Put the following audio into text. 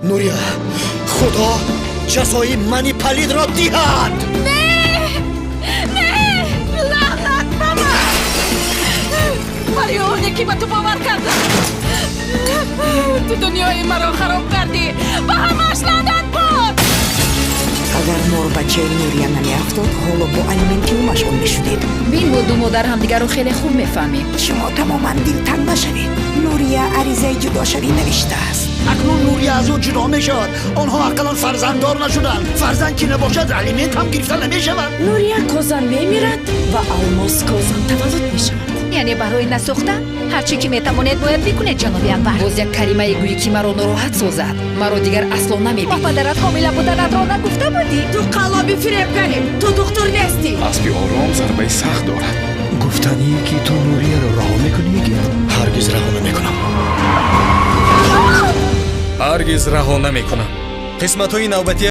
Нурия, Худо ҷазои мани палидро диҳад. Не, не, лаънат ба ман барои оне ки ба ту бовар кардам. Ту дунёи маро хароб кардӣ, ба ҳамаш лаънат бод. Агар мор бачаи Нурия намеафтод, ҳоло бо алиментиҳо машғул мешудед. Бин, мо ду модар ҳамдигарро хеле хуб мефаҳмем. Шумо тамоман дилтанг нашавед. Нурия аризаи ҷудошавӣ навиштааст. Акнун Нурия аз ӯ ҷудо мешавад. Онҳо ақаллан фарзанддор нашуданд. Фарзанд ки набошад, алимент ҳам гирифта намешавад. Нурия козан мемирад ва Алмос козан таваллуд мешавад. Яъне барои насӯхтан ҳар чӣ ки метавонед, бояд бикунед, ҷаноби Анвар. Боз як калимае гӯӣ, ки маро нороҳат созад, маро дигар асло намебинӣ. Ба падарат ҳомила буданатро нагуфта будӣ? Ту қаллоби фиребгарӣ, ту духтур нестӣ. Аспи ором зарбаи сахт дорад. Гуфтанӣ, ки ту Нурияро раҳо мекунӣ, Йигит? Ҳаргиз раҳо намекунам. Ҳаргиз раҳо намекунам. Қисматҳои навбатӣ.